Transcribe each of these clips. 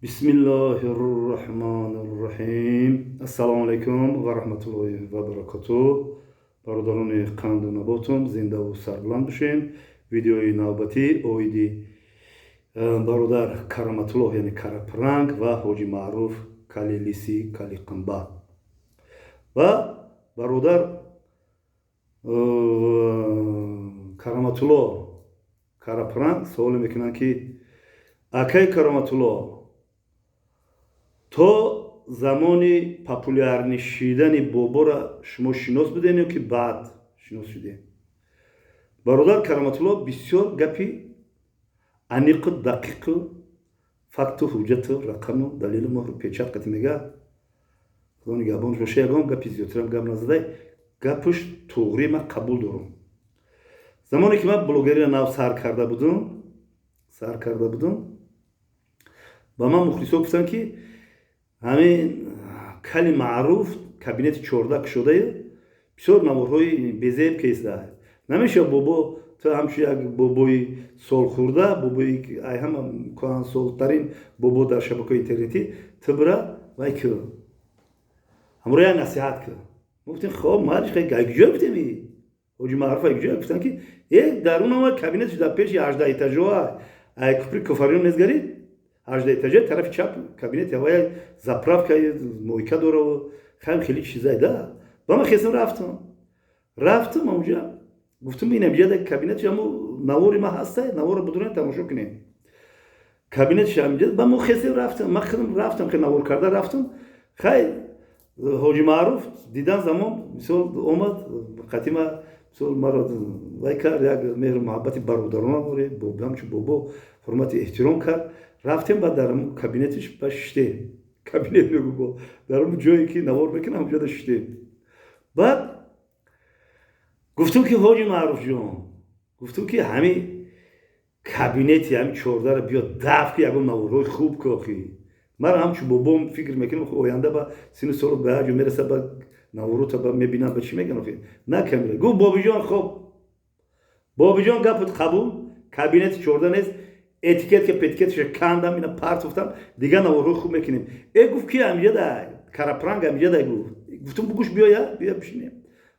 Бисмиллоҳи рраҳмони рраҳим. Ассалому алайкум ва раҳматуллоҳи ва баракатуҳ. Бародарони қанду наботум, зиндаву сарбуланд бошем. Видеои навбатӣ оиди бародар Караматуллоҳ, яъне Карапранг, ва Ҳоҷи Маъруф Кали Лиси Кали Қимба ва бародар Караматулло Карапранг суоле мекунанд, ки акай Караматулло, то замони популярный шидани бобора шумо шинос будем ё ки баъд шинос шудем? Бародар Караматулло бисёр гапи аниқу дақиқу факту ҳуҷҷату рақаму далелу муҳру печат қати мега. Худо нигаҳбонш боша, ягон гапи зиёдтирам гап назадай, гапаш туғри, ман қабул дорам. Замоне ки ман блогерия нав сар карда будум, ба ман мухлисо гуфтанд, ки ҳамин Кали Маъруф кабинети 14 кушодаю бисёр наворҳои безеб кесда намешава. Бобо, ту ҳамчун як бобои солхӯрда, бобои ай ҳама кӯҳансолтарин бобо дар шабакаҳои интернетӣ, ту бира вай ку, ҳамро як насиҳат ку. Гуфтем: хоб, мардиш ҷо гуфтем, Ҳоҷи Маъруф ҷо гуфтанд, ки дар он кабинетш дар пеши 18 этажоа, ай купри Кофарён мезгарид, 18 этажа, тарафи чап кабинети ҳавая, заправка, мойка дора, хаем хеле чизай да. Ба ман хестам, рафтам онҷа, гуфтам: инам ҷада кабинетш, амо навори ма ҳаста, наворро будурем, тамошо кунем, кабинетш ҳамҷа. Ба мо хестем, рафтам, ман худам рафтам, хе навор карда рафтам. Хай, Ҳоҷи Маъруф дидан замон мисол омад қатима, мисол маро вай кард, як меҳру муҳаббати бародарона дорем, ҳамчун бобо ҳурмати эҳтиром кард. Рафтем, баъд дар кабинетиш ба шиштем. Кабинет мегӯ, дар он ҷое ки навор мекунам, ҳамҷода шиштем. Баъд гуфтум, ки ҳоҷи Маъруфҷон, гуфтум, ки ҳамин кабинети ҳамин 14-ро биё даф ки, ягон наворҳои хуб кохӣ. Ман ҳамчун бобом фикр мекунам, оянда ба сину солот ба як ҷо мераса, ба наворота ба мебинам, ба чӣ меган охи на камера. Гуфт: бобиҷон, хоб, бобиҷон, гапот қабул, кабинети 14 нест, этикетка петикеташа кандам, ина партофтам, дигар наворҳои хуб мекунем. Э, гуфт, ки амҷада Карапранг амҷада. Гуфт, гуфтум: бугӯш, биёя, биё бишинем.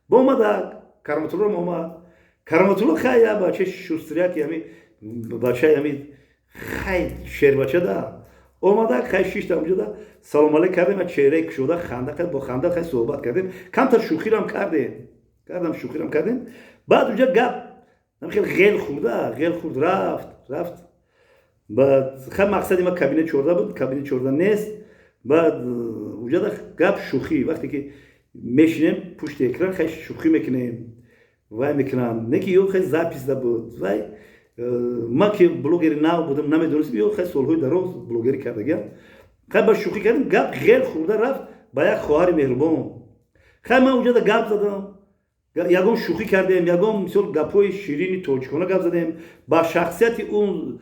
Ба омада Караматулло, омад Караматулло. Хай, я бачаи шустряки, ами бачаи ами хай шербача да омада. Хай, шишта амҷода, салом алейк кардем, чеҳраи кушода, ханда, бо ханда хай суҳбат кардем, камтар шӯхирам кардем, кардам, шӯхирам кардем. Баъд уҷа гап хел ғел хӯрда, ғел хӯрд, рафт. Баъд хай, мақсади ма кабинет 14 буд, кабинет 14 нест. Баъд уҷада гап шӯхӣ, вақте ки мешинем пушти экран, хай шӯхӣ мекунем, вай мекунам, не ки ё хай запись да буд. Вай ма ки блогери нав будам, намедонистам, ё хай солҳои дароз блогерӣ кардагиам. Хай, ба шӯхӣ кардем, гап ғел хӯрда рафт ба як хоҳари меҳрубон. Хай, ман уҷада гап задам, ягон шӯхӣ кардем, ягон мисол гапҳои ширини тоҷикона гап задем. Ба шахсияти он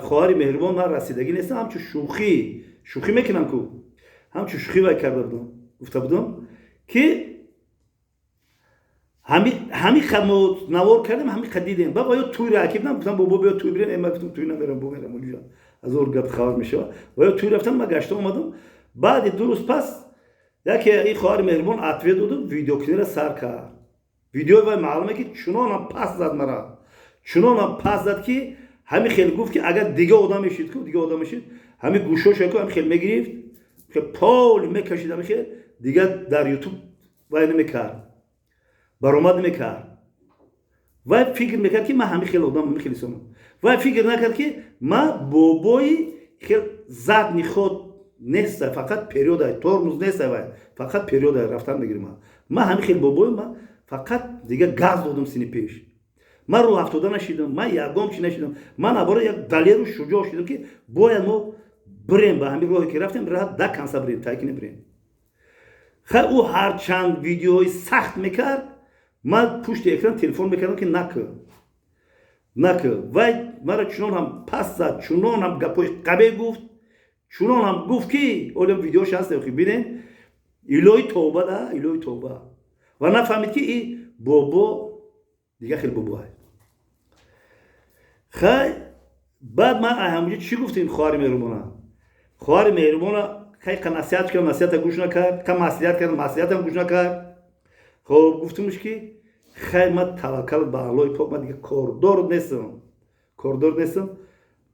хоҳари меҳрубон ман расидагӣ нестам, ҳамчун шӯхӣ шӯхӣ мекунам ку, ҳамчун шӯхӣ вай карда будам, гуфта будам, ки ҳами мо навор кардем, ҳами ха дидем. Ба ё туй ракиб нам, гуфтам: бобо, биё, туй бирем. Ма гуфтам: туй намерам, бо мерам унҷа, аз ор гап хабар мешава. Ва ё туй рафтам, ма гашта омадам. Баъди 2 рӯз пас яке ин хоҳари меҳрубон ответ доду, видеокунира сар кард. Видеои вай маълуме, ки чунонам пас зад мара, чунонам пас зад, ки ҳами хел гуфт, ки агар дига одам мешид ку, дига одам мешид, ҳами гӯшоша ку ҳами хел мегирифт, пол мекашид, ҳами хел дига дар Ютуб вай намекард, баромад намекард. Вай фикр мекард, ки ман ҳами хел одам, ҳами хел инсонам. Вай фикр накард, ки ман бобои хел задний ход неста, фақат вперёд ай, тормоз неста, вай фақат вперёд ай рафтан мегирим. Ман ҳами хел бобои, ман фақат дига газ додам сини пеш. Ман рӯ афтода нашидам, ман ягон чи нашидам, ман абора як далеру шуҷоъ шидам, ки бояд мо бирем ба ҳамин роҳе ки рафтем, раҳат да конца бирем, тайки набирем. Хай, ӯ ҳарчанд видеои сахт мекард, ман пушти экран телефон мекардам, ки накӯ, накӯ. Вай мара чунон ҳам пас зад, чунон ҳам гапҳои қабе гуфт, чунон ҳам гуфт, ки олям видеош ҳаст, бинен. Илоҳи тавба да, илоҳи тавба. Ва нафаҳмид, ки и бобо дига хел бобо. Хай, баъд ман ҳамуҷа чӣ гуфтем? Хоҳари меҳрубона. Хоҳари меҳрубона хайқа насиҳат кардам, насиҳата гӯш накард, ка маслиҳат кардам, маслиҳатам гӯш накард. Хоб, гуфтумш, ки хай, ма таваккал ба Аллоҳи пок, ма дига кордор нестам, кордор нестам.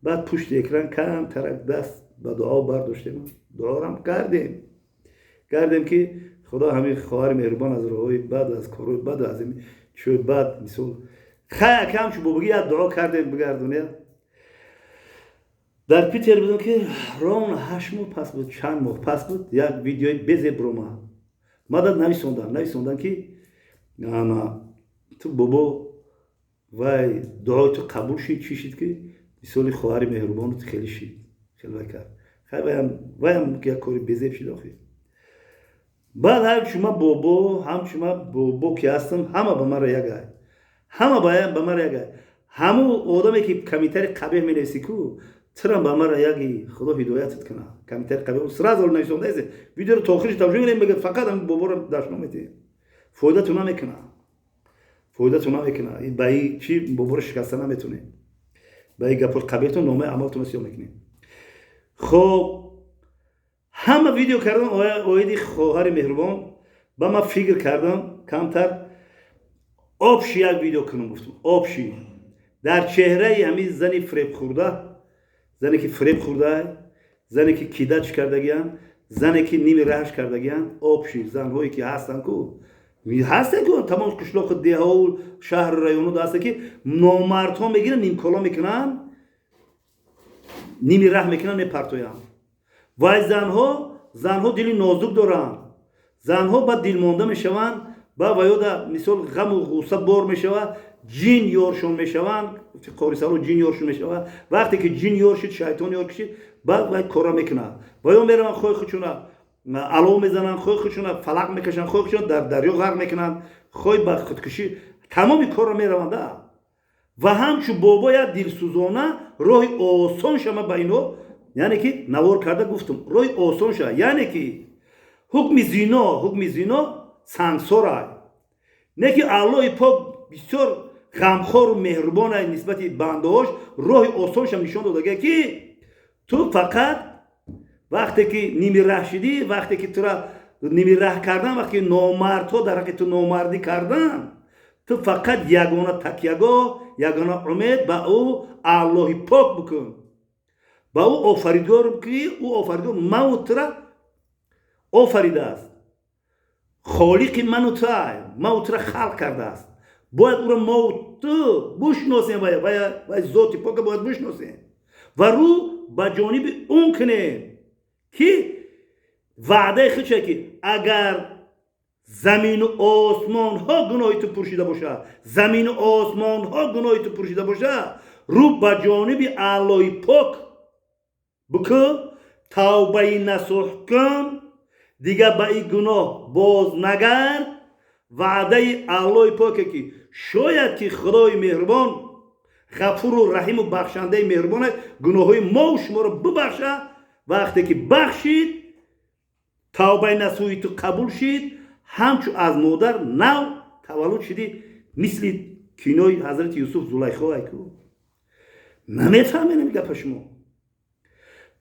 Баъд пушти экран камтарак даст ба дуо бардоштем, дуорам кардем, ки Худо ҳамин хоҳари меҳрубон аз роҳҳои бад, аз корҳои бад, аз чиҳои бад, мисол, хай, акам чу бобагӣ як дуо кардем, бигардоня. Дар Питер будам, ки ровно 8 моҳ пас буд, чанд моҳ пас буд, як видеои безеб ромад. Мадад нависондан, ки ту бобо, вай дуои ту қабул шид, чӣ шид, ки мисоли хоҳари меҳрубону ту хеле шид, хеле вай кард. Хай, ваям як кори безеб шид охир. Баъд ҳамчума бобо ки ҳастам, ҳама ба мара ягай, ҳама ба мара ягай. Ҳамун одаме ки комментарий қабеҳ менависӣ ку, тирам ба мара яги, Худо ҳидоятат кунад. Комментарий қабеҳ сразу нависондаезе, видеоро то охириш тамошо мекунем, мега фақат ҳамин боборо дашном метиҳем. Фоидату намекунад, фоидату намекунад. Ба и чи боборо шикаста наметонем, ба и гапҳои қабеҳтон номаи амалтонро сиёҳ мекунем. Хоб, ҳама видео кардам оиди хоҳари меҳрубон. Ба ман фикр кардам, камтар общий як видео кунам, гуфтам, общий дар чеҳраи ҳамин зани фиребхӯрда, зане ки фиреб хӯрда, зане ки кидач кардагианд, зане ки ними раҳш кардагианд, общий занҳое ки ҳастанд ку, ҳастанд ку, тамом қишлоқу деҳаву шаҳру району ҳастанд, ки номардҳо мегиранд, нимкола мекунанд, ними раҳ мекунанд, мепартоянд. Вай занҳо дили нозук доранд, занҳо ба дилмонда мешаванд, ба ваёда мисол ғаму ғусса бор мешавад, ҷин ёршон мешаванд. Қорисало ҷин ёршон мешавад. Вақте ки ҷин ёр шид, шайтон ёр кишид, баъд вай кора мекунад. Ва ё мераванд, хои худшона алов мезананд, хои худшона фалақ мекашанд, хои худшона дар дарё ғарқ мекунанд, хои ба худкушӣ, тамоми корро мераванда. Ва ҳамчун бобо як дилсӯзона роҳи осон шама ба инҳо, яъне ки навор карда гуфтум, роҳи осон ша, яъне ки ҳукми зино сангсорай, не ки Аллоҳи пок бисёр ғамхору меҳрубонай нисбати бандаҳош, роҳи осоншам нишон додага, ки ту фақат вақте ки ними раҳ шидӣ, вақте ки тура ними раҳ кардан, вақте ки номардҳо дар ҳаққи ту номардӣ кардан, ту фақат ягона такягоҳ, ягона умед ба ӯ Аллоҳи пок бикун, ба ӯ офаридгор, ки ӯ офаридгор маву тура офаридааст, холиқи ману туай, маву тура халқ кардааст. Бояд ӯро мову ту бушносем, вай зоти пока бояд бушносем ва рӯ ба ҷониби он кунем, ки ваъдаи худше, ки агар замину осмонҳо гуноҳи ту пуршида бошад, замину осмонҳо гуноҳи ту пуршида бошад, рӯ ба ҷониби Аллоҳи пок бикӯ, тавбаи насӯҳ кун, дигар ба ин гуноҳ боз нагард. Ваъдаи Аллоҳи поке, ки шояд ки Худои меҳрубон, ғафуру раҳиму бахшандаи меҳрубон гуноҳҳои мову шуморо бибахшад. Вақте ки бахшид, тавбаи насӯҳи ту қабул шид, ҳамчун аз модар нав таваллуд шидӣ, мисли кинои ҳазрати Юсуф, Зулайхо. Айку намефаҳмед ин гапа шумо.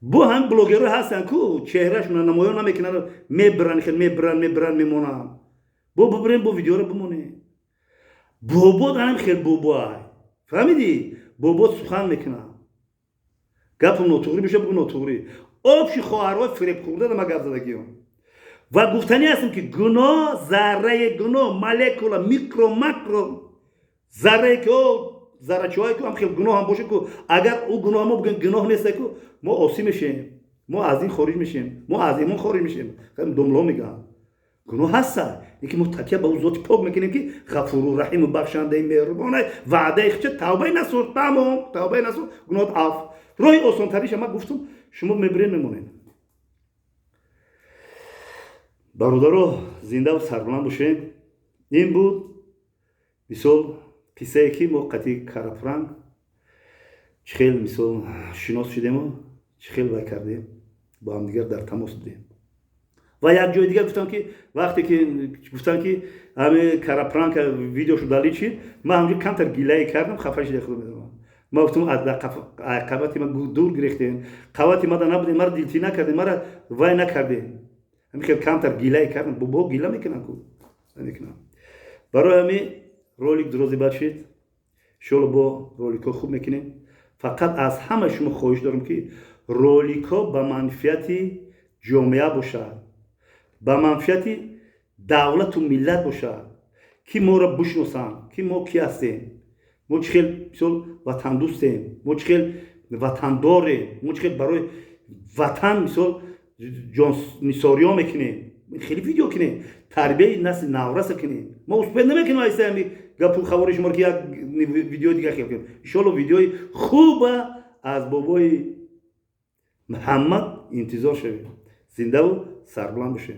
Бо ҳам блогерҳо ҳастанд ку, чеҳрашона намоён намекунанд, мебиранд, хел мебиранд, мебиранд, мемонанд. Бо бибирем, бо видеоро бимонем. Бобо данам хел бобоай, фаҳмидӣ? Бобо сухан мекунад, гапу нотуғрӣ беша, бугу нотуғрӣ. Общий хоҳарҳои фиребхӯрда ма гап задагиён. Ва гуфтанӣ ҳастем, ки гуноҳ, зарраи гуноҳ, молекула, микро, макро заррае ки о заррачаҳое ку ҳам хел гуноҳ ҳам боша ку, агар ӯ гуноҳ мо бигӯем гуноҳ неста ку, мо осӣ мешем, мо аз ин хориҷ мешем, мо аз имон хориҷ мешем. Домло мегӯянд, гуноҳ ҳаста, лекин мо такя ба ӯ зоти пок мекунем, ки ғафуру раҳиму бахшандаи меҳрубона, ваъдаи хича тавбаи насӯҳ, тамом, тавбаи насӯҳ, гуноҳот аф. Роҳи осонтариша ман гуфтум, шумо мебирен, мемонед. Бародаро, зиндаву сарбаланд бошед. Ин буд мисол қиссае, ки мо қатъи Карапранк чӣ хел мисол шинос шудему чӣ хел вай кардем, бо ҳамдигар дар тамос будем. Ва як ҷои дигар гуфтам, ки вақте ки гуфтам, ки ҳами Карапранка видеошо удалить шид, ман ҳамҷо камтар гилае кардам, хафа шида, худо медонам. Ма гуфтам, қабати ма дур гирехтем, қабати мада набудем, мара дилтӣ накардем, мара вай накардем. Ҳамин хел камтар гилае кардам. Бобо гила мекунам ку, мекунам. Барои ҳамин ролик дрози бад шид. Иншолло, бо роликҳо хуб мекунем. Фақат аз ҳама шумо хоҳиш дорам, ки роликҳо ба манфиати ҷомеа бошад, ба манфиати давлату миллат бошад, ки моро бишносанд, ки мо ки ҳастем, мо чӣ хел, мисол, ватандӯстем, мо чӣ хел ватандорем, мо чӣ хел барои ватан, мисол, ҷоннисориё мекунем. Хеле видео кунем, тарбияи насли навраса кунем. Мо успеть намекунем айсами гапу хабори шуморо, ки як видеои дига хел кунем. Иншолло, видеои хуба аз бобои Муҳаммад интизор шавем. Зиндаву сарбуланд бошем.